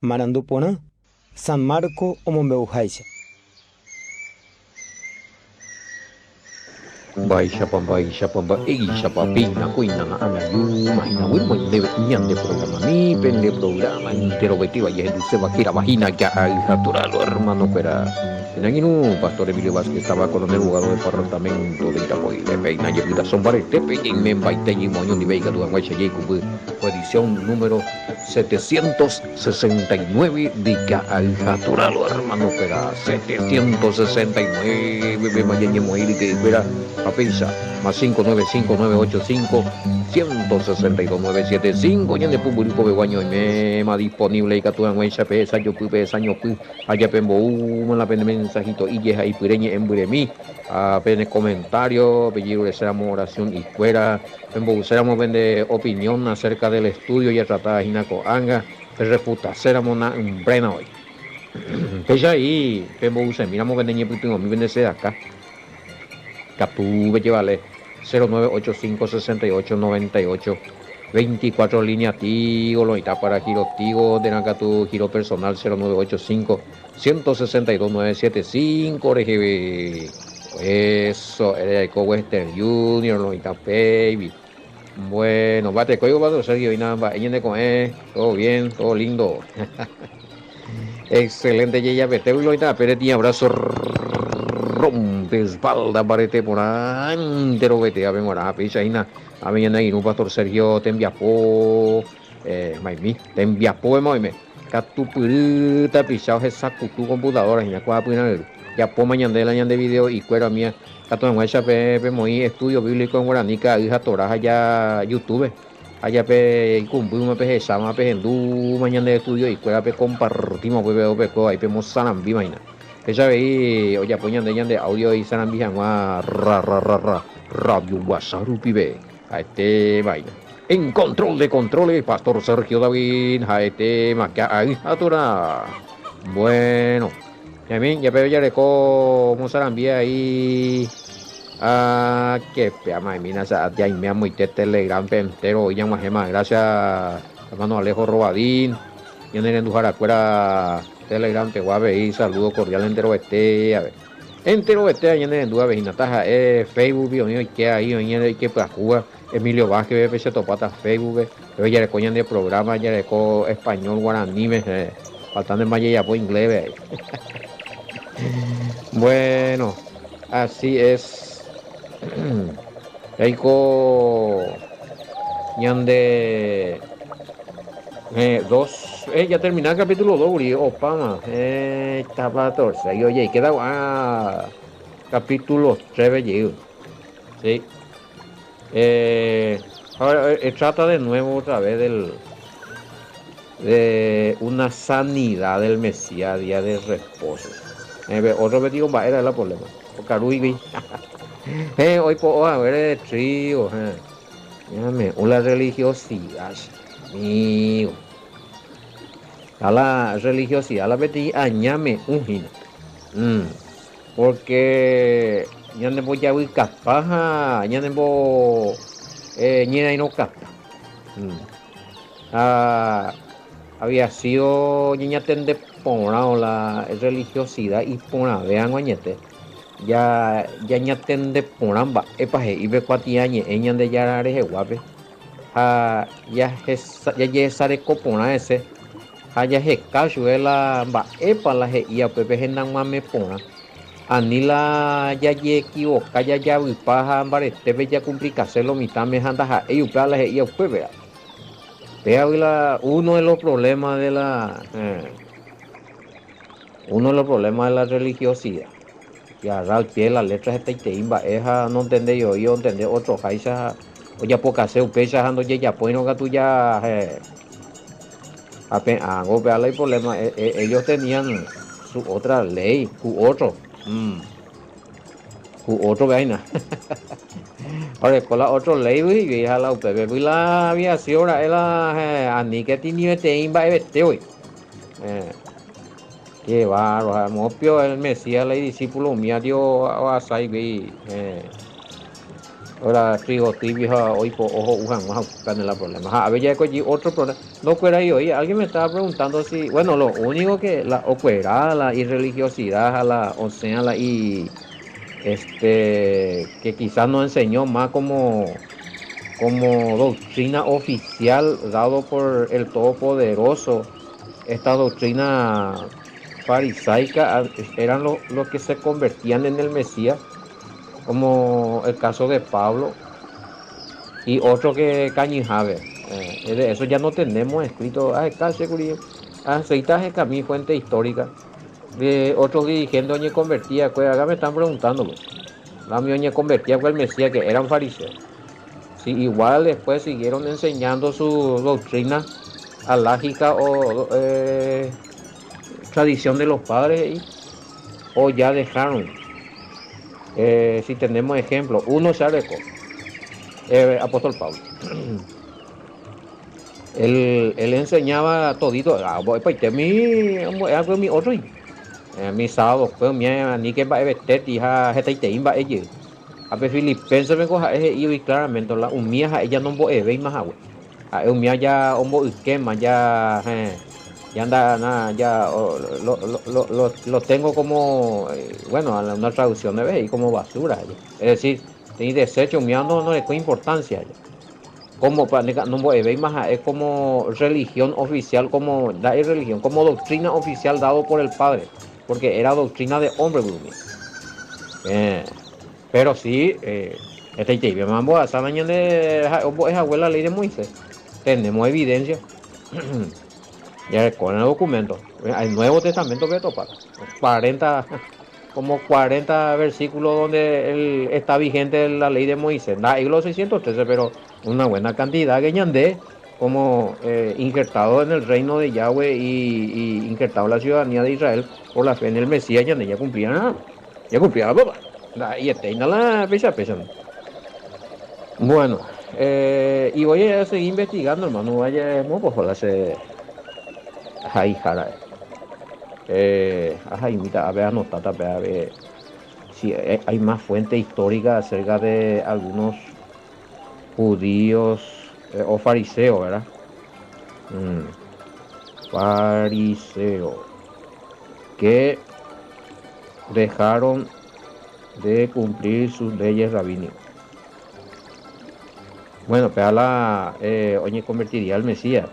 Marandu porã, San Marco omombe'uháicha. Mba'éichapa, mba'éichapa, mba'éichapa péina kóina na'ãngayúma hína guýma ñandéve ñande programami, pende programa enterovetéva jahenduséva hérava hína ja'ayha Toralo hermano-kuéra. Pene angirũ, Pastor Emilio Vázquez táva Coronel Bogado departamento de Itapoípe, péina jepytaso mbaretépe ñaime mbaite ñemoaño ndive ikatu hag̃uáicha jaikũmby ko edición número 769 de Ka'ayha Toralo hermano-kuéra, 769 pema ñañemoĩ ryke'ykuéra ha péicha, más 595 985 162 975 ñande pumbyry povegua ñoiméma disponible ikatu hag̃uáicha pe hesajopy pe hesañopy ha japemboúma la pene mensajito ijehaipyre ñe'ẽmbyremi ha pene comentario pejerureséramo oración ikuéra Pembo'uséramo pende opinión acerca del estudio jatratáva hína ko'ág̃a, perrefutaséramo na'ỹmbréna voi. Péicha avei pembo'usemíramo pende ñepytyvõmi pende sedaka, katu pejevale 0985 68 98 24 línea Tigo, lo oĩta para giro Tigo térã katu giro personal 0985 162 975 reheve. Eso, ere aiko Western Junior, lo oĩta Paybill. Bueno, mba'ete kóigo Pastor Sergio oĩna mba'e ñande ko'ẽ, todo bien, todo lindo. Excelente jejapetégui lo oĩta apére tĩ abrazo rompe espalda mbarete porã enterovetévape g̃uarã ha péicha hína ave ñane angirũ Pastor Sergio tembiapo eh, maimi, tembiapóvema oime. Katupyry tapicha ohesakutu computadora hína kuaapyrã ryru. Japóma ñande la ñande video ikuéra umía katu hag̃uáicha peẽ pemoĩ estudio bíblico en guaraní ka'ay ha Torá ha ja YouTube ha ja pe ikumbýma pehecháma pehendúma ñande estudio ikuéra pekompartíma upépe upekuévo ahí pemosarambíma hína. Péicha avei ojapo ñande ñande audio isarambi hag̃ua ra ra ra ra radio guasa rupive. Ha'ete vaina. En control de controles, Pastor Sergio David, ha'ete ka'ay ha Torá. Bueno, ñaimi jape jareko mosarambi ahí. Ah, que pe amaimina sa jaime amoite Telegram pe entero hoy ñag̃uahẽma. Gracias, hermano Alejo Robadín. Ñane renduharakuéra Telegram pegua avei, saludo cordial enterovete. A ver. Enterovete ñane rendu avei hína. Taha'e Facebook-pe oĩ oike ahí, oĩ ñande oike pyahúva. Emilio Vázquez pe che topáta Facebook-pe. Pépe jareko ñande programa, jareko español, guaraníme, eh, faltante jajapo inglés-pe ahí. Bueno, así es. Jaiko ñande eh, dos, eh, ya termina el capítulo 2, guri, opáma. Eh, estaba torce. Y oye, queda ah, capítulo 3 jey. Sí. Eh, ahora, trata de nuevo otra vez del de una sanidad del Mesías, día de reposo. Eh, otro me digo, era el problema. Okaru eh, hoy puedo haber de trigo, eh. Déjame, una religiosidad, amigo. A la religiosidad la peteĩ añáme hína. Porque ñandembojavykapa ha ñanembo eh, ñerairõkapa. Ha había sido ñañatende porã o la religiosidad iporãve hag̃ua añete. Ja ñañatende porã mba'épa he'i pe kuatiañe'ẽ Ñandejára reheguápe ha jajehesareko porã hese ha jaheka chupe la mba'épa la he'íva upépe hendag̃uame porã. Ani la jajeekivoka jajavypa ha mbaretépe jakumplikase lo mitãme ha ndaha'éi upéva la he'íva upépe. Péagui la uno de los problemas de la eh, uno de los problemas de la religiosidad. Jarra al pie de la letra hetaitei mba'e ha nontendéi voi ontende otro háicha ha ojapokase upéicha ha ndojejapóirõ katu ja eh, ha pe'ãngo upéva la iproblema eh, eh, ellos tenían su otra ley, su otro. Su otro vaina. Oreko la otro ley gui ha la upépe gui la había sido ra'e la eh, ani que tiniveteĩ mba'evete voi. Eh, qué barro, ha mopio el Mesías la idiscípulo umía dio oasai gui. Eh. Ora trigo tibio ha oipo'o ho'u hag̃ua ha upépe la problema. Ha avei ja'ekue jey otro problema, ndokuerái voi, alguien me estaba preguntando si, bueno, lo único que la okuera la irreligiosidad ha la osẽa la i este que quizás no enseñó más como como doctrina oficial dado por el Todopoderoso, esta doctrina farisaica eran los, los que se convertían en el Mesías, como el caso de Pablo y otro que Cañijave. Eh, de eso ya no tenemos escrito. Ah, aceita mi fuente histórica. De otros dirigentes oñe convertía, pues acá me están preguntando, pues. La oñe convertía con el Mesías, que eran fariseos. Sí, igual después siguieron enseñando su doctrina alágica o eh, tradición de los padres y, o ya dejaron. Eh, si tenemos ejemplo, uno se arecó, eh, apóstol Pablo. él, él enseñaba todito, ah, pues, mi, mi otro, eh, mi sábado, pues, mi aníke mba'eveteti ha hetaitei mba'e jey. Ha pe Filipenses-pe ha'e he'ígui claramente la umía ha'e ja nombo'evéima hague. Ha'e umía ja ombo'ykéma, ja, heẽ, ya nda, na, ya lo, lo, lo, lo, lo tengo como, bueno, una traducción debe he'i como basura, he'i. Es decir, teĩ desecho umía no, no rekói importancia, he'i. Como pa, nombo'evéima ha'e como religión oficial, como, nda'éi religión, como doctrina oficial dado por el Padre, porque era doctrina de hombre umi. Eh, pero sí, eh, hetaiteive mambohasáma ñande ha'e ombo'e hague la ley de Moisés. Tenemos evidencia. Jareko en el documento. El Nuevo Testamento petopáta. 40, como 40 versículos donde el, está vigente la ley de Moisés. Nda'éi los 613, pero una buena cantidad que ñande como eh, injertado en el reino de Yahweh y, y injertado en la ciudadanía de Israel por la fe en el Mesías, ñande ya cumplía, ya cumplía papá. Nda'eiete la péicha péicha. Bueno, eh, y voy a seguir investigando, hermano. Vaya, ¿cómo puedo hacer? Jaihára. Eh, ahaimíta, a ver, anotata, a ver si hay más fuentes históricas acerca de algunos judíos eh, o fariseos, ¿verdad? Mm. Fariseo que dejaron de cumplir sus leyes rabínicas. Bueno, pe la eh, oñeconvertiría al Mesías.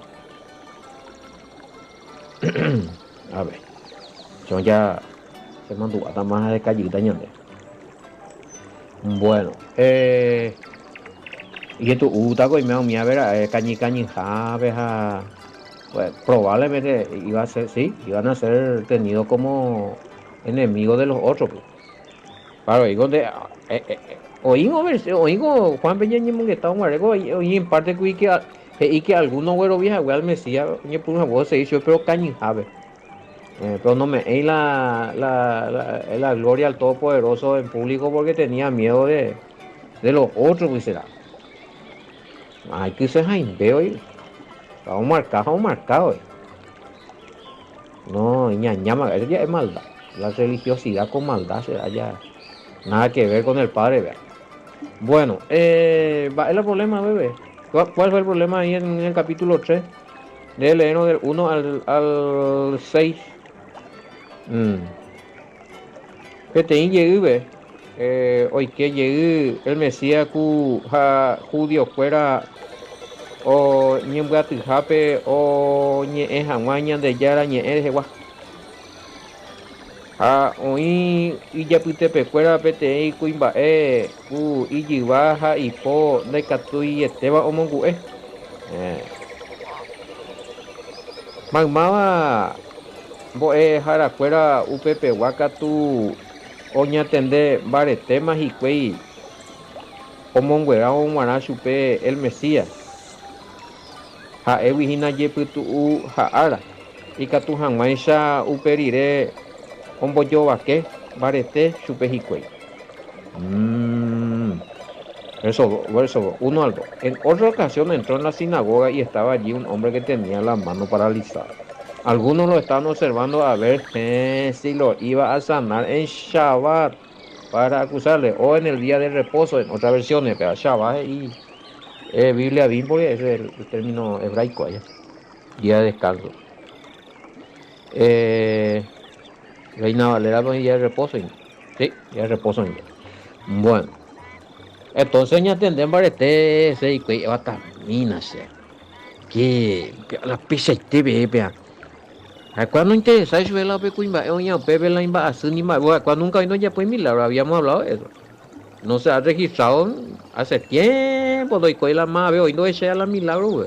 A ver, yo ya se mandu'áta más de callita ñande. Bueno, eh, ijetu'úta ko oime umi avera eh, kañy kañyhápe ha pues, probablemente iba a ser, sí, iban a ser tenidos como enemigos de los otros. Pues. Claro, ahí donde eh, eh, eh, oímos, oímos Juan Peña ñemongeta oguareko oĩ en parte kui que he'i que algunos oguerovia hague al Mesías oñepyrũ hague osegi chupe pero kañyhápe. Eh, pero no me'ẽi la, la, la, la gloria al Todopoderoso en público porque tenía miedo de, de los otros, pues será. Ay, que se jaimbe hoy. Estamos marcados, estamos marcados. No, ñañáma, eso ya es maldad. La religiosidad con maldad será ya nada que ver con el padre, vea. Bueno, eh, va el problema, bebé. ¿Cuál fue el problema ahí en el capítulo 3? De leernos del 1 al, al 6. Mm. Peteĩ jeýpe, eh, oike jey el Mesías ku ha judiokuéra oñembyatyhápe oñe'ẽ hag̃ua Ñandejára ñe'ẽ rehegua. Ha oĩ ijapytepekuéra peteĩ kuimba'e ku ijyva ha ipo ndaikatuietéva omongu'e. Eh. Maymáva mbo'eharakuéra upepegua katu oñatende mbaretéma hikuái omonguerárõ g̃uarã chupe el Mesías, ha'égui hína jepytu'u ha ára, ikatu hag̃uáicha upe rire ombojovake mbarete chupe hikuái. Mm. Verso, verso 1 al 2. En otra ocasión entró en la sinagoga y estaba allí un hombre que tenía la mano paralizada. Algunos lo estaban observando a ver eh, si lo iba a sanar en Shabbat. Para acusarle, o en el día de reposo, en otras versiones, pero Shabbat he'i Biblia bien porque ese es el término hebraico allá, día de descanso. Reina Valera pues día de reposo, sí, día de reposo. Bueno, entonces ñatende mbarete ese hikuái evatamína che, que la pichaite peẽ pea. Ha'ekuéra nointeresái chupe la upe kuimba'e oĩva upépe la imba'asy ni mba'e, ha'ekuéra nunca oĩ ndojapói milagro, habíamos hablado de eso. No se ha registrado hace tiempo ndoikói la mave oĩ ndohecháiva la milagro upe.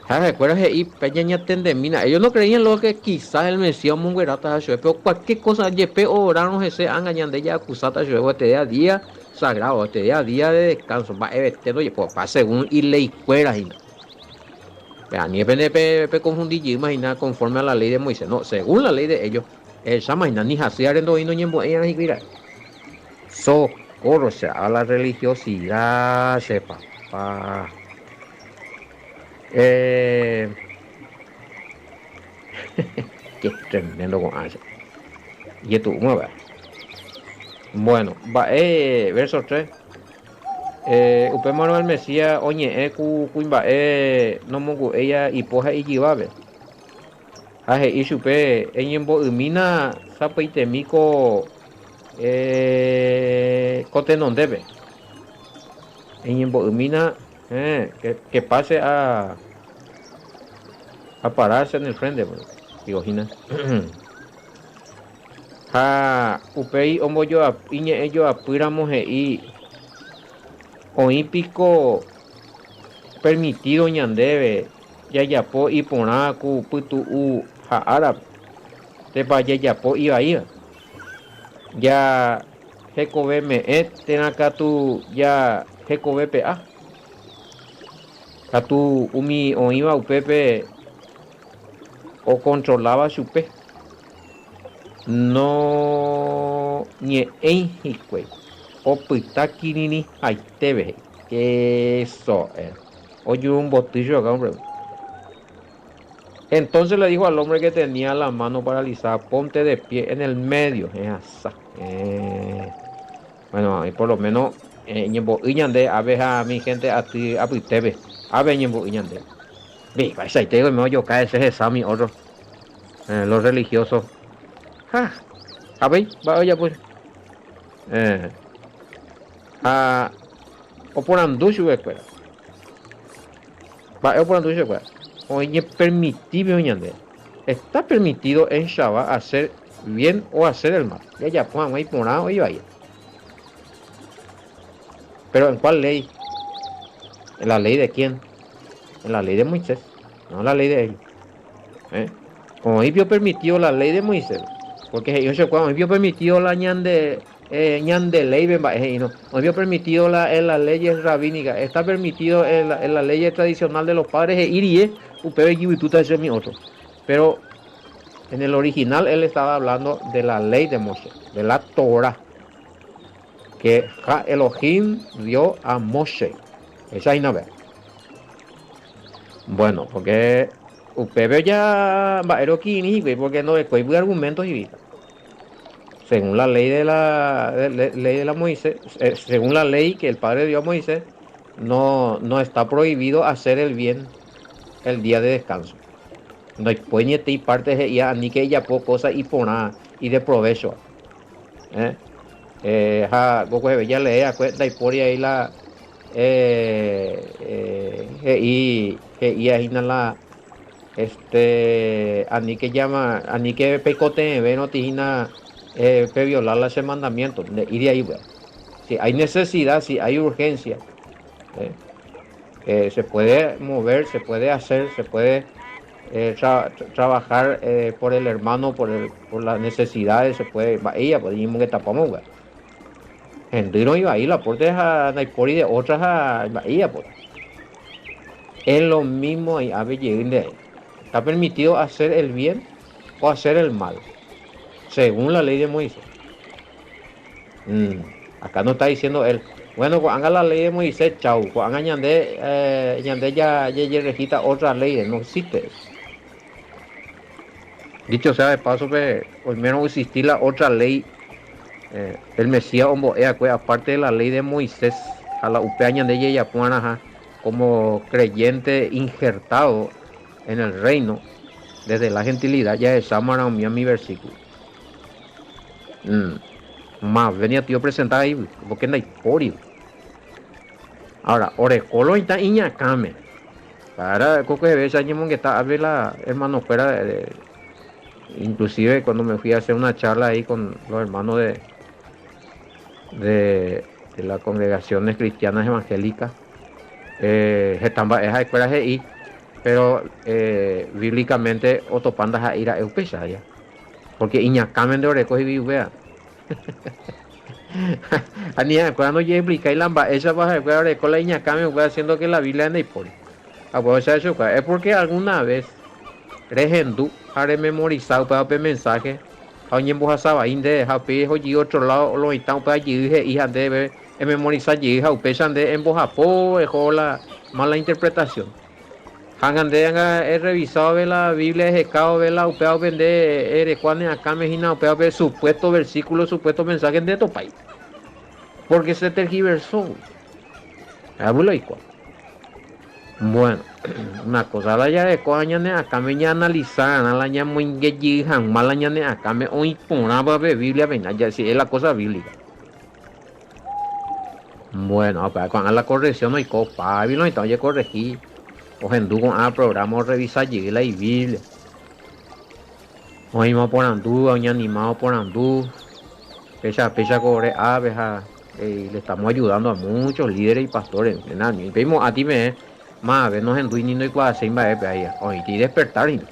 Ha ha'ekuéra he'i pe ñañatendemína, ellos no creían lo que quizás el Mesías omongueráta chupe, pero cualquier cosa jepe orárõ hese anga ñande ja'akusáta chupe, este día día sagrado, este día día de descanso, mba'evete ndojepopa según ileikuéra hína. Ani pende pe confundi jeýma hína conforme a la ley de Moisés, no, según la ley de ellos, ehecháma hína, ni hasýare ndoĩ noñembo'éiarã hikuái ra'e. Socorro che a la religiosidad che papá. Eh, qué tremendo ko'ã che. Ijetu'úma va'e. Bueno, mba'e verso 3. Upémarõ el Mesías oñe'ẽ ku kuimba'e nomongu'éiva ipo ha ijyvápe, ha he'i chupe, Eñembo'ymína sapy'aitemi ko ko tenondépe. Eñembo'ymína, héẽ, que pase a a pararse en el frente, digo hína. Ha upéi iñe'ẽ joapy ramo he'i, Oĩ piko permitido ñandéve jajapo iporã ku pytu'u ha árape, térpa jajapo ivaíva? Ja hekoveme'ẽ térã katu ja hekovepe'a? Katu umi oĩva upépe okontroláva chupe. Noñe'ẽi hikuái, opyta kirirĩhaitépe, he'i. Eso era. Ojurumboty chupe acá, hombre. Entonces le dijo al hombre que tenía la mano paralizada, ponte de pie en el medio. Ehasa. Eh. Bueno, ahí por lo menos eh, ñembo'y ñande ave ha mi gente aty apytépe. Ave ñembo'y ñande. Ve, vaichaite oime ojoka ese hesa mi otro. Eh, los religiosos. Ha, avei, mba'e ojapo. Eh, ha oporandu chupekuéra. Mba'e oporandu chupekuéra? Oñepermitíve ñande. Está permitido en Shabbat hacer bien o hacer el mal. Jajapo hag̃ua iporã o ivai. Pero ¿en cuál ley? ¿En la ley de quién? En la ley de Moisés, no en la ley de ellos. ¿Eh? Oĩ pio permitido la ley de Moisés, porque he'i ochokuaa oĩ pio permitido la ñande eh, ñande ley pe mba'e he'i no. Oĩ pio permitido la en las leyes rabínicas, está permitido en la, en la ley tradicional de los padres he'i rie, upéva ijyvytúta hese umi otro. Pero en el original él estaba hablando de la ley de Moshe, de la Torah, que Ja Elohim dio a Moshe. Esa hína pe. Bueno, porque upépe oja mba'e rokirirĩ hikuái, porque ndorekói argumento hína. Según la ley de la, de, ley de la Moisés, eh, según la ley que el Padre dio a Moisés, no, no está prohibido hacer el bien el día de descanso. Ndoipói ñetei parte he'íva aníke ejapo cosa iporã ideprovéchova. Eh? Eh, ha kokueheve jalee akue ndaipóri ahí la eh, eh, he'i he'íva hína la este aníke llama aníke peikotevẽvérõ hína eh, pe violar la che mandamiento nde'íri ahí upéva. Si hay necesidad, si hay urgencia, eh, eh, se puede mover, se puede hacer, se puede eh, tra trabajar eh, por el hermano, por, el, por las necesidades, se puede, mba'éicha, pues ñemongetapáma upéva. Hendýrõ ivai la aporte ha ndaipóri de otras ha mba'éicha pues. Es lo mismo ahí, ave jey nde ahí. Está permitido hacer el bien o hacer el mal, según la ley de Moisés. Mm, acá no está diciendo él, bueno, ko'ág̃a la ley de Moisés, chau, ko'ág̃a ñande, eh, ñande ya jajerregíta otra ley, no existe eso. Dicho sea de paso, pe, oimérõ oexisti la otra ley. El Mesías ombo'e akue aparte de la ley de Moisés ha la upéva ñande jajapo va'erãha como creyente injertado en el reino desde la gentilidad jahechámarã umi umi versículo. Mave ni tío presenta ahí, porque ndaipóri. Ahora, oreko lo oĩta iñakãme. Para ko kuehevéicha añemongeta ápe la hermano-kuéra, inclusive cuando me fui a hacer una charla ahí con los hermanos de las congregaciones cristianas evangélicas, heta mba'e ha'ekuéra he'i, pero bíblicamente otopa ndaha'éi ra'e upéicha ya. Porque iñakãmente oreko he'i upéva. Ha ni ha'ekuéra ndojeexplicái la mba'éichapa ha'ekuéra oreko la iñakãme upéva haciendo que la Biblia ndaipóri. Ha upéva ohecha es porque alguna vez rehendu ha rememoriza upéva pe mensaje ha oñembohasa vai ndéve ha upéi ojey otro lado lo oĩta upéva jey he'i ha ndéve ememoriza jey ha upéicha nde embohapo eho la mala interpretación. Ha nde anga errevisado la Biblia ehekáo la upéva upe nde erekua ne akãme hína upéva pe supuesto versículo supuesto mensaje nde topái. Porque se tergiversó. Hablo igual. Bueno, una cosa la jareko ha ñane akãme ñaanalizarã la ñamoingejey hag̃ua la ñane akãme oĩporãva pe Biblia peina ya si es la cosa bíblica. Bueno, apa ko'ág̃a la corrección oiko opávi oĩta ojecorregi ohendu ko'ã programa orevisa jey la ibiblia. Oĩma oporandu, oñanima oporandu, péicha péicha ko ore ápe ha le estamos ayudando a muchos líderes y pastores. Peimo'ã peẽ mave nohendúi ni ndoikuaaséi mba'épe ahí oĩti despertar hína.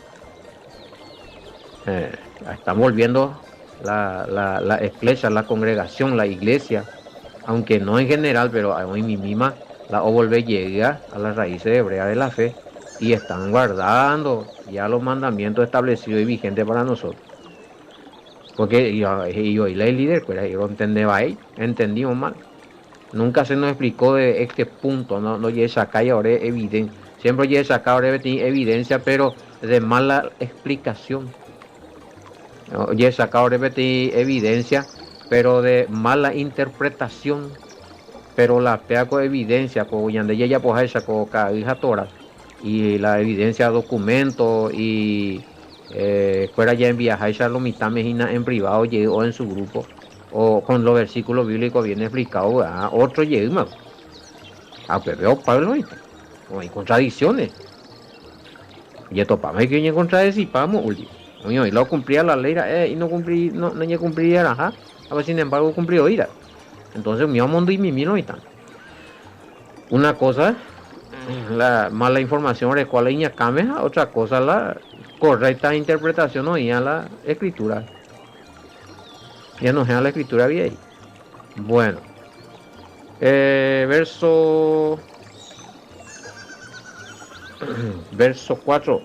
Están volviendo la iglesia, la congregación, la iglesia, aunque no en general, pero hoy misma la o volver llega a las raíces hebreas de la fe y están guardando ya los mandamientos establecidos y vigentes para nosotros. Porque yo y la líder, pues, yo entendía ahí, entendimos mal. Nunca se nos explicó de este punto, no, no llega acá y ahora es evidente. Siempre llega acá ahora evidencia, pero de mala explicación. Llega acá ahora evidencia, pero de mala interpretación. Pero la pea con evidencia, con ya pues esa con hija Torah y la evidencia documento y fuera ya en viajar lo mitad mejina en privado o en su grupo o con los versículos bíblicos bien explicados, otro llega Ah, pero veo Pablo no hay contradicciones. Y esto pa que contradecipamos, y lo cumplía la ley y no cumplí, no, no cumplía, ajá. Sin embargo cumplió ira. Entonces, mi mundo y mi no está. Una cosa, la mala información de cuál es otra cosa la correcta interpretación no la escritura. Ya no es la escritura bien. Bueno. Verso 4.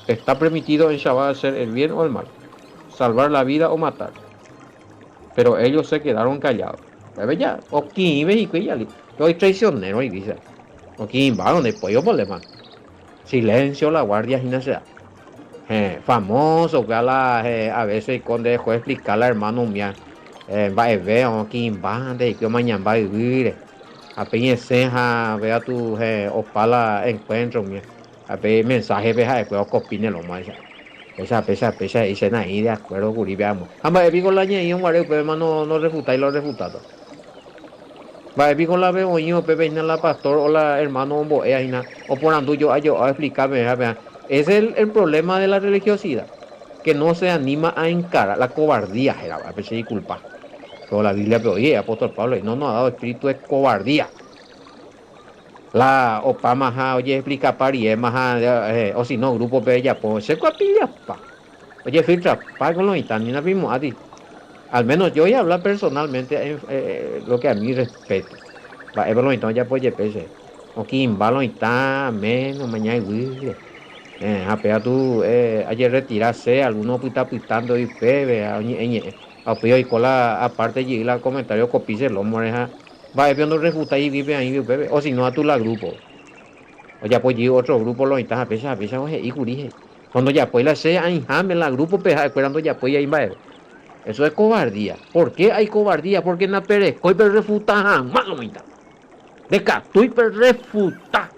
Está permitido en Shabbat hacer el bien o el mal, salvar la vida o matar. Pero ellos se quedaron callados. Ya, o y Yo traicionero y dice. O va donde pollo problema. Silencio la guardia sea. Famoso que a la a veces cuando dejó explicar la hermano mía va a ver o va de que mañana va a vivir a ceja vea tu opala encuentro mía a pe mensaje veja después o copine lo más esa pesa pesa dicen ahí de acuerdo curi veamos amba con la ñe un guare pues no no refuta y lo refutado va con la veo yo pepe la pastor o la hermano ombo o por andu yo a yo a explicarme vea es el problema de la religiosidad que no se anima a encarar la cobardía era a disculpa pero la Biblia pero oye apóstol Pablo no nos ha dado espíritu de cobardía la opama ja oye explica pari más o si no grupo pe ya po se pa oye filtra pa con los ni na mismo a ti al menos yo voy a hablar personalmente lo que a mí respeto va lo ya pues pese o kimba lo está menos mañana y apea tu ayer retirarse alguno pita pitando y pebe oye y con la aparte y la comentario copice lo moreja va viendo refuta y vive ahí vive o si no a tu la grupo o ya pues otro grupo lo está a pesa oye y curije cuando ya pues la sea ahí jame la grupo peja esperando ya pues ahí va. Eso es cobardía. ¿Por qué hay cobardía? Porque naperekói perrefuta hag̃ua lo mitã. Ndekatúi perrefuta.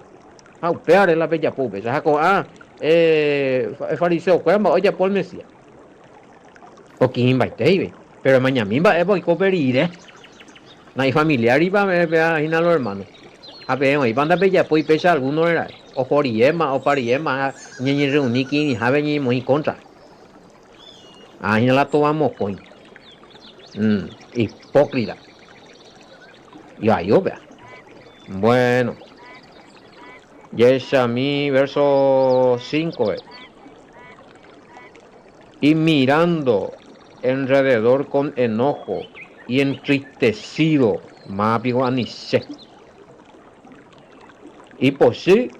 Ha upévare la pejapo upéicha. Ha ko'ã fariseokuéra mba'e ojapo el Mesías. Okirirĩmbaite he'ive. Péro emañami mba'épa oiko upe rire. Naifamiliáripa péva hína lo ermáno. Ha peẽ oĩpa ndapejapói péicha algúnore ra'e. Oho riréma, opa riréma ha ñañerreuni kirirĩhápe ñañemoĩ kóntra. Ah, hína la tova mokõi. Hipócrita. Ivai upéva. Bueno. Jahechami verso 5-pe. Y mirando enrededor con enojo y entristecido, máva piko aniche. Ipochy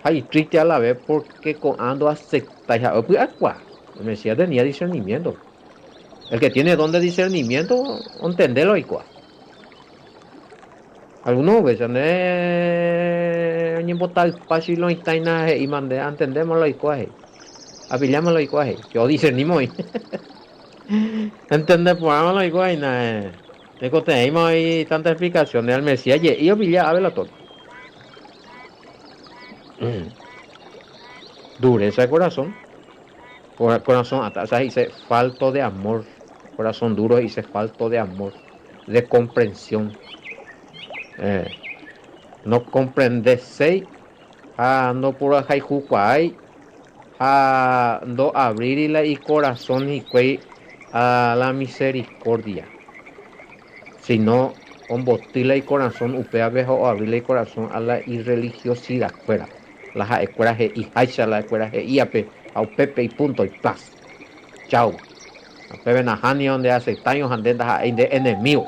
ha itriste a la vez porque ko'ã ndoaceptái ha'e opy'akuaa. El Mesías tenía discernimiento. El que tiene don de discernimiento ontende la oikuaa. Algunos upéicha nde oñembotaypa chiloitãina he'íma nde antendéma la oikuaa he'i. Apilláma la oikuaa he'i. Yo discerníma oĩ. Entende porãma la oikuaa hína. Tekotevẽima oĩ tanta explicación de al Mesías je'i opilla ave la torta. Dureza de corazón. Corazón atã, o sea, he'ise falto de amor. Corazón duro he'ise falto de amor, de comprensión. Eh, no comprendeséi ha ndoporohayhukuaái ha ndoavríri la ikorasõ hikuái a la misericordia, sino omboty la ikorasõ upévape ha oavri la ikorasõ a la irreligiosidad-kuéra, la ha'ekuéra he'iháicha la ha'ekuéra he'íape ha upépe ipunto iplas. Chau. Upépe nahániri ndeaceptáirõ ha nde ndaha'éi nde enemigo.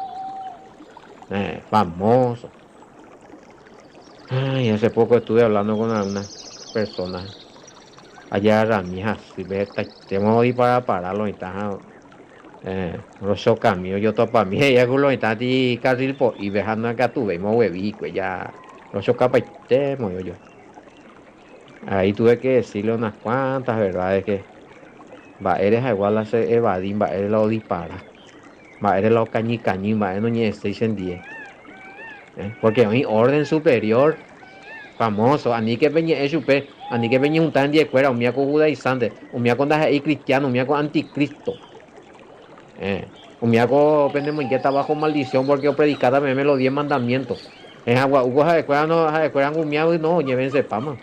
Eh, famoso. Ay, hace poco estuve hablando con algunas personas ajagarrami hasýpe hetaitéma odiparapara lo mitã ha eh, rochokami ojotopami he'íva ku lo mitã ti carril po'ípe ha ndakatuvéima oguevi hikuái ja rochokapaitéma oĩ ojoe. Ahí tuve que decirle unas cuantas verdades que mba'ére ha'egua la che evadi, mba'ére la odipara. Mba'ére la okañy kañy mba'e noñe'ẽséi chendie. Porque oĩ orden superior famoso, aníke peñe'ẽ chupe, aníke peñehunta hendiekuéra, umíva ko judaizante, umíva ko ndaha'éi cristiano, umíva ko anticristo. Umíva ko penemoingéta bajo maldición porque opredikáta peẽme los diez mandamientos. Ha gua'úko ha'ekuéra no, ha'ekuéra umíva no, oñevensepáma.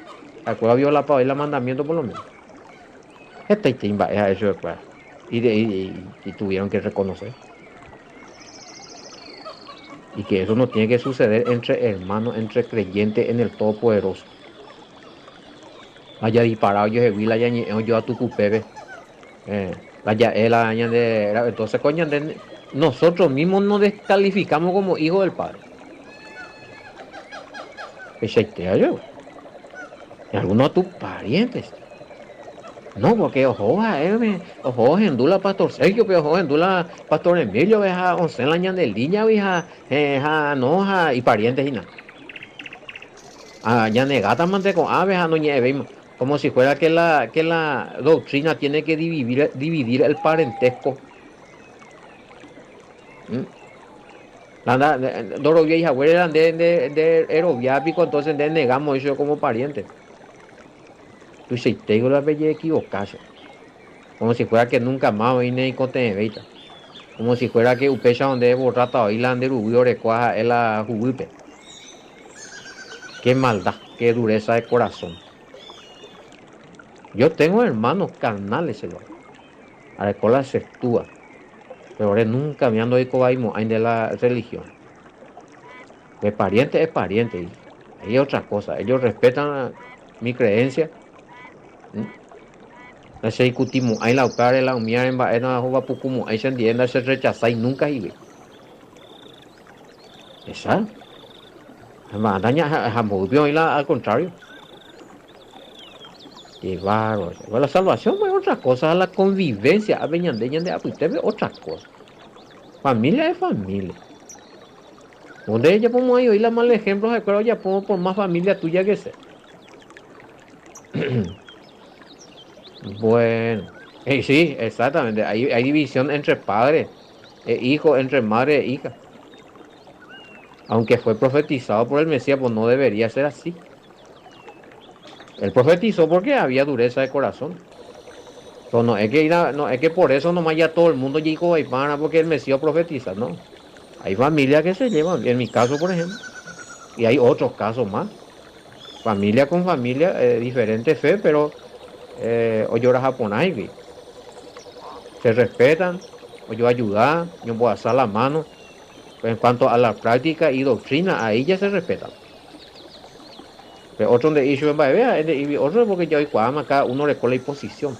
Ha'ekuéra oviolapa voi la mandamiento por lo menos. Hetaite imba'e ha'e chupekuéra. Y tuvieron que reconocer. Y que eso no tiene que suceder entre hermanos, entre creyentes en el Todopoderoso. La jadipara ojohegui la ñañe'ẽ ojoatukupépe. Eh, la ja'e la ñande entonces ko ñande nosotros mismos nos descalificamos como hijos del Padre. Peichaite yo. Y algunos de tus parientes. No, porque oho ha'e, oho ohendu la pastor Sergio-pe, oho ohendu la pastor Emilio-pe ha osẽ la ñande línea-gui ha, ha no, ha ipariente hína. Ha ñanegáta mante ko'ãve ha noñe'ẽvéima, como si fuera que la, que la doctrina tiene que dividir, dividir el parentesco. ¿Mm? La nda, ndoroviái haguére la nde, nde, nde erovia piko entonces nde negamos eso como pariente. Tuichaitéiko la pejeekivoka che. Como si fuera que nunca más oĩ neikotevẽvéita. Como si fuera que upéicha nde eborráta oĩ la nde ruguy orekóva ha'e la huguýpe. Qué maldad, qué dureza de corazón. Yo tengo hermanos carnales che guapo. Areko la che túa. Pero ore nunca mi ndoikovaimo'ãi nde la religión. Pe pariente es pariente. Ahí es otra cosa. Ellos respetan mi creencia. Ndacheikutimo'ãi la upévare la umíare mba'e ndahovapukumo'ãi chendie ndacherrechasái nunca he'ive. Esa. Ha mboýpe oĩ la al contrario. Qué bárbaro. La salvación es otra cosa, la convivencia ápe ñande ñande apytépe otra cosa. Familia es familia. Nde ejapomo'ãi oĩ la mal ejemplo ha'ekuéra ojapo por más familia tuya que sea. Bueno. Eh, sí, exactamente. Hay, hay división entre padre e hijo, entre madre e hija. Aunque fue profetizado por el Mesías, pues no debería ser así. Él profetizó porque había dureza de corazón. Pero no es que, no, es que por eso nomás ya todo el mundo llegó y para porque el Mesías profetiza, no. Hay familias que se llevan, en mi caso, por ejemplo, y hay otros casos más. Familia con familia, eh, diferente fe, pero eh, ojora japonái Se respetan, ojoayuda, ñombohasa la mano. En cuanto a la práctica y doctrina, ahí ya se respetan. Pe otro nde'i chupe mba'eve, ha'e nde'ígui otro porque ya oikuaáma cada uno oreko la iposición.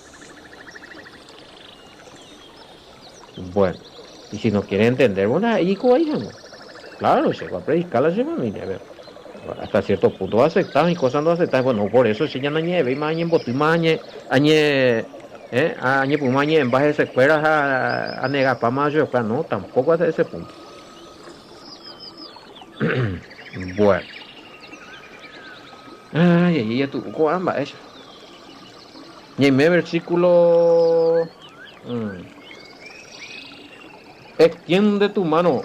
Bueno, y si no quiere entender, bueno, ahí vai hag̃ua. Claro, che ko apredica la che familia, pero hasta cierto punto aceptaba y cosas no aceptaba. Bueno, por eso che ya nañe'ẽvéima añembotýma añe añe eh, añepyrũma añe'ẽmba hesekuéra ha anegapáma chupekuéra. No, tampoco hasta ese punto. Bueno. Ay, ay, ay, ko'ã mba'e che. Ñaime versículo mm. Extiende tu mano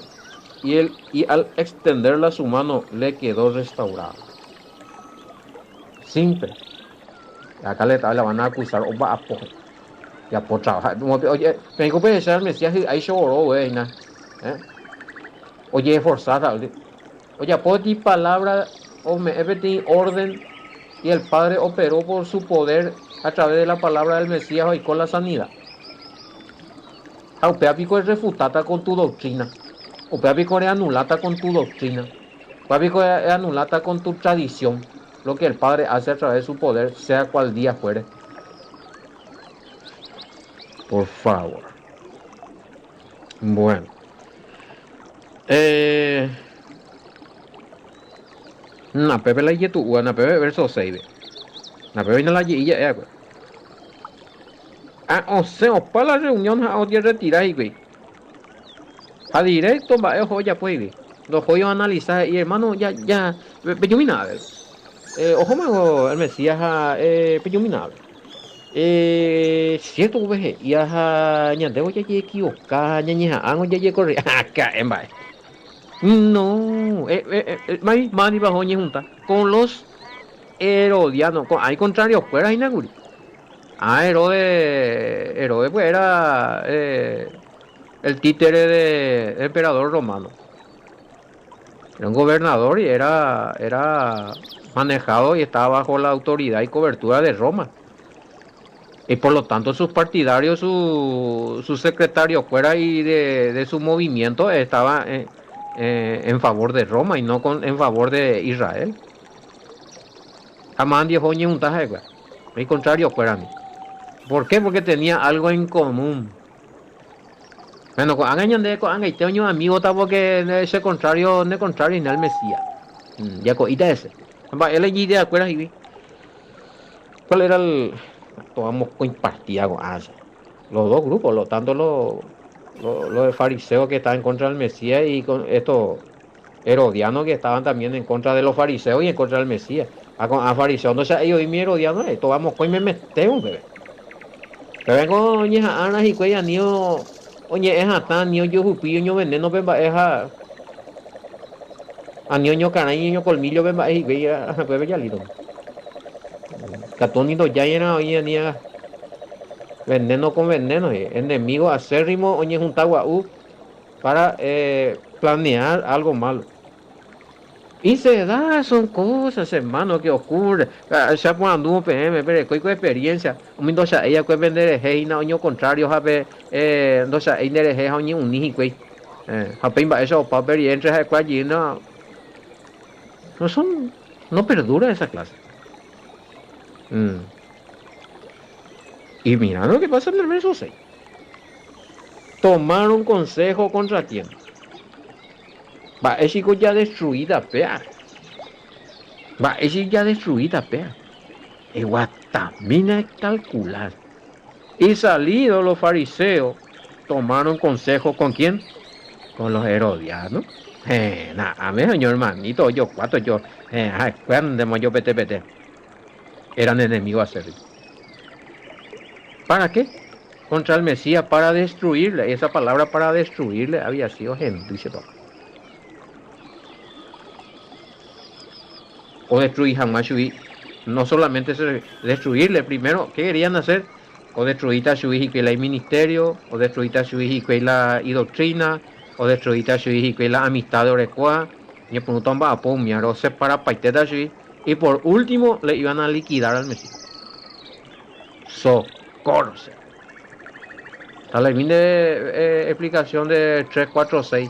y, el, y al extenderla su mano le quedó restaurada. Simple. Acá le, la van a acusar omba'apo. Japo trabaja. Oye, peiko pehecha el Mesías hy'ái cho'oro hína. Eh? Ojeesforzáta. Ojapo peteĩ palabra ome'ẽ peteĩ orden y el Padre operó por su poder a través de la palabra del Mesías oiko la sanidad. Ha upéva piko errefutáta con tu doctrina. Upéva piko reanuláta con tu doctrina. Upéva piko eanuláta con tu tradición lo que el Padre hace a través de su poder, sea cual día fuere. Por favor. Bueno. Eh, napépe la ijetu'úva, napépe verso 6-pe. Napépe oĩna la je'i ja'e va'ekue. Ha osẽ opa la reunión ha ojerretira hikuái. Ha directo mba'e oho ojapo hikuái. Ndohói oanalisa he'i hermano ja ja pejumína a ver. Eh, ohóma el Mesías ha eh, pejumína a ver. Eh, cierto upe he'íva ha ñandévo jajeequivoca, ñañeha'ãngo jajekorre, aka'e mba'e. No, eh, eh, eh, mái, mánipa oho oñehunta con los herodianos, ko'ã icontrario kuéra hína kuri. Ah, Herodes, Herodes pues era eh, el títere de emperador romano. Era un gobernador y era, era manejado y estaba bajo la autoridad y cobertura de Roma. Y por lo tanto sus partidarios, su, su secretario fuera y de, de su movimiento estaba eh, eh, en favor de Roma y no con, en favor de Israel. Jamás oho oñehunta ha'ekuéra. Al contrario fuera ¿Por qué? Porque tenía algo en común. Bueno, ko'ág̃a ñande ko'ag̃aite oñoamígota porque ese contrario, ne contrario hína el Mesías. Mm, jako'íta hese. Mba'e la iñideakuéra he'i. ¿Cuál era el toda mokõi partida ko'ág̃a? Los dos grupos, lo, tanto los lo, lo de fariseos que estaban en contra del Mesías y con estos herodianos que estaban también en contra de los fariseos y en contra del Mesías. A, a fariseos no se ellos y mi herodiano, eh, toda mokõi me metemos, bebé. Pévengo oñeha'ãrã hikuái ani oñe'ẽ hatã, ani ojohupi oñovenénope mba'e ha ani oñokarãi oñokolmíllope mba'e hikuái hapépe jalíto. Katu ni ndojáiarã oĩ ani veneno con veneno, enemigo acérrimo oñehunta gua'u para eh, planear algo malo. Y se da, son cosas, hermano, que ocurre. Che aporandu peẽme, perekói ko experiencia. Umi ndocha'éi va'ekue penderehe hína oñocontrario ha pe eh, ndocha'éi nderehe ha oñeuni hikuái. Eh, ha upéi mba'éicha opa upe rire entre ha'ekuéra jey no, no son, no perdura esa clase. Mm. Y mira lo que pasa en el verso 6. Tomaron consejo contra quién? Mba'éichiko jadestruíta péa? Mba'éichiko jadestruíta péa? Eguatamína ekalkula. Y salido los fariseos, tomaron consejo con quién? Con los herodianos. Heẽ, na'áme oño hermanito, ojokuáto, ojo, heẽ, ha'ekuéra ndéma ojopetepete. Eran enemigos acérrimos. ¿Para qué? Contra el Mesías para destruirle. Esa palabra para destruirle había sido hendy, che papá. O destruir hag̃ua chugui. No solamente destruirle, primero, ¿qué querían hacer? O destruíta chugui hikuái la iministerio, o destruíta chugui hikuái la idoctrina, o destruíta chugui hikuái la amistad de orekóva, ñepyrũta omba'apo umíare, oseparapaitéta chugui, y por último le iban a liquidar al Mesías. Socorro! Dale, de explicación de 3, 4, 6.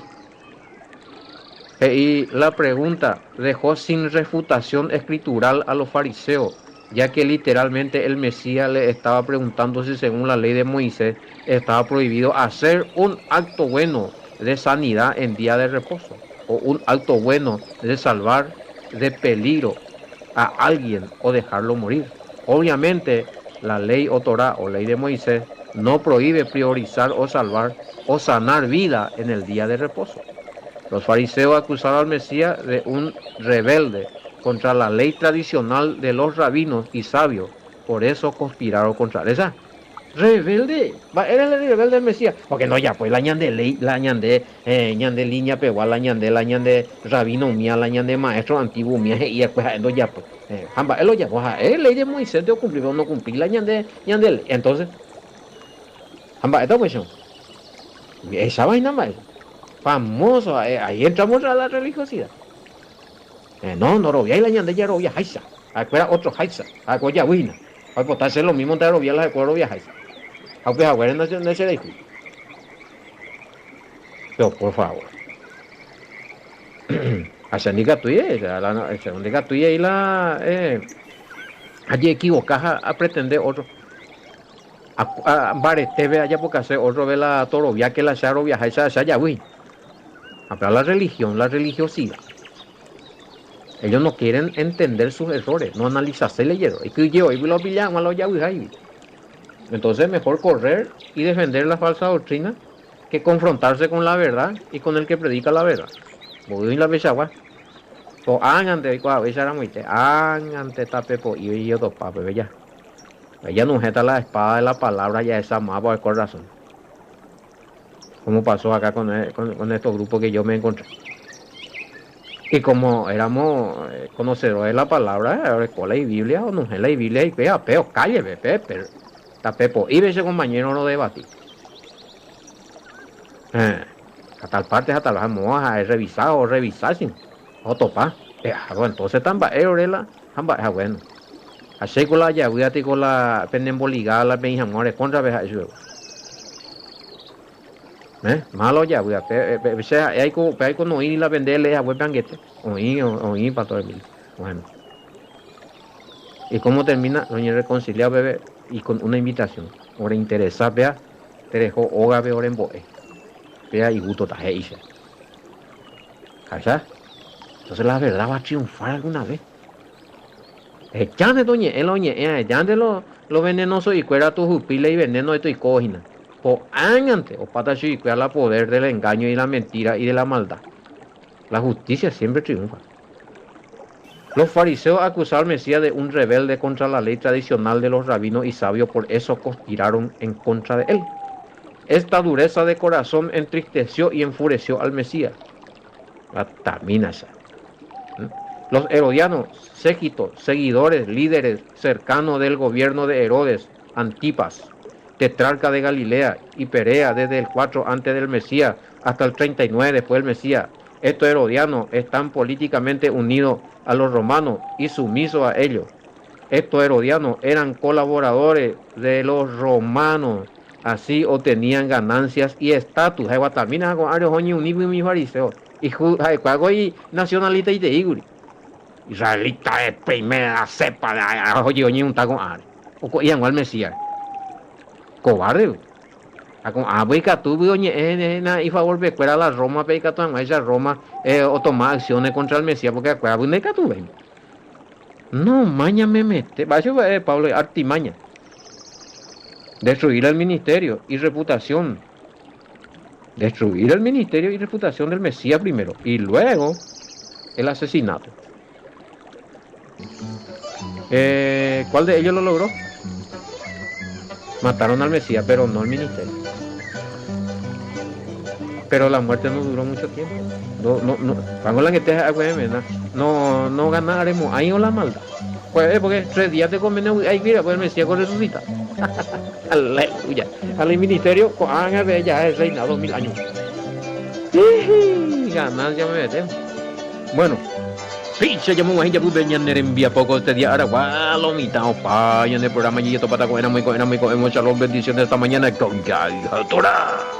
Y la pregunta dejó sin refutación escritural a los fariseos, ya que literalmente el Mesías le estaba preguntando si según la ley de Moisés estaba prohibido hacer un acto bueno de sanidad en día de reposo, o un acto bueno de salvar de peligro a alguien o dejarlo morir. Obviamente, la ley o Torá o ley de Moisés no prohíbe priorizar o salvar o sanar vida en el día de reposo. Los fariseos acusaron al Mesías de un rebelde contra la ley tradicional de los rabinos y sabios. Por eso conspiraron contra esa. Rebelde, era el rebelde del Mesías. Porque no, ya pues la ñande ley, la ñande, ñande línea pegua, la ñande, la ñande rabino mía, la ñande maestro antiguo mía, y después no ya pues. Jamba, él lo llamó, él ley de Moisés de cumplir, pero no cumplir la ñande, ñande ley. Entonces, jamba, esta cuestión. Esa vaina, maestro. Famoso, ahí entramos a la religiosidad. No, no, robia y la ñande ya robia jaisa. Acuera otro jaisa, acuera wina. Ay, pues está lo mismo entre robia la de robia jaisa. Aunque abuela no no se dijo. Pero por favor. Allá tuya, la tuya y la allí equivocas a pretender otro. A Barete allá porque hace otro ve la torovia que la charovia esa ya wi. A la religión, la religiosidad. Ellos no quieren entender sus errores, no analizarse leyeron. Y que yo, y lo pillan, lo ya Entonces mejor correr y defender la falsa doctrina que confrontarse con la verdad y con el que predica la verdad. Voy la bechagua. Po ángante, cua bechara muite, ángante tape po y yo topa, pues ya. Ella no jeta la espada de la palabra ya esa más por el corazón. Como pasó acá con estos grupos que yo me encontré. Y como éramos conocedores de la palabra, escuela y Biblia, o no es la Biblia y pea, peo, calle, pe, pe, pero, tapepo, y ese compañero no debatí. A tal parte, a tal vamos a revisar o revisar sin, o topa. Bueno, entonces tan va, orela, amba, bueno. Así con la llave, con la penemboligada, la penjamores, contra vez eso. Malo ya, voy a pe, sea, hay co, pe, hay co no ir la venderle a web anguete. Oí, oí, pastor Emilio. Bueno. ¿Y cómo termina? Doña reconciliado, bebé, y con una invitación. Ahora interesa, vea, te dejó oga, ve, ora en boe. Vea y gusto taje, dice. ¿Cachai? Entonces la verdad va a triunfar alguna vez. Echante, doña, el oñe, echante lo venenoso y cuera tu jupile y veneno de tu y cojina. Po ángante, o pata y cuera la poder del engaño y la mentira y de la maldad. La justicia siempre triunfa. Los fariseos acusaron al Mesías de un rebelde contra la ley tradicional de los rabinos y sabios, por eso conspiraron en contra de él. Esta dureza de corazón entristeció y enfureció al Mesías. La tamina esa. Los herodianos, séquitos, seguidores, líderes cercanos del gobierno de Herodes, Antipas, tetrarca de Galilea y Perea desde el 4 antes del Mesías hasta el 39 después del Mesías. Estos herodianos están políticamente unidos a los romanos y sumisos a ellos. Estos herodianos eran colaboradores de los romanos, así obtenían ganancias y estatus. Ay, guatamina, con arios, oñi, unibi, mi fariseo. Y ju, ay, cuago y nacionalista y de iguri. Israelita de primera cepa, de, ay, ay, oye, oñi, un taco, ay. O co, y al Mesías. Cobarde, güey. A con, ah, voy, que tú, güey, oye, na, y favor, ve, cuera la Roma, pe, que tú, esa Roma o tomar acciones contra el Mesías, porque acuera, güey, que tú, ven. No, maña me mete. Vaya, Pablo, artimaña. Destruir el ministerio y reputación. Destruir el ministerio y reputación del Mesías primero. Y luego el asesinato. ¿Cuál de ellos lo logró? Mataron al Mesías, pero no al ministerio. Pero la muerte no duró mucho tiempo. No, no, no. No, no ganaremos. Ahí o la maldad. Pues, porque tres días te conviene, ay, mira, pues el Mesías con resucita. Aleluya. Al ministerio, ya es reinado 2000 años. Ganancia me metemos. Bueno, picha ya me ya pude ñane envía poco este día ahora lo mitad pa en el programa y esto pata con muy con muy con shalom bendiciones esta mañana con Torah.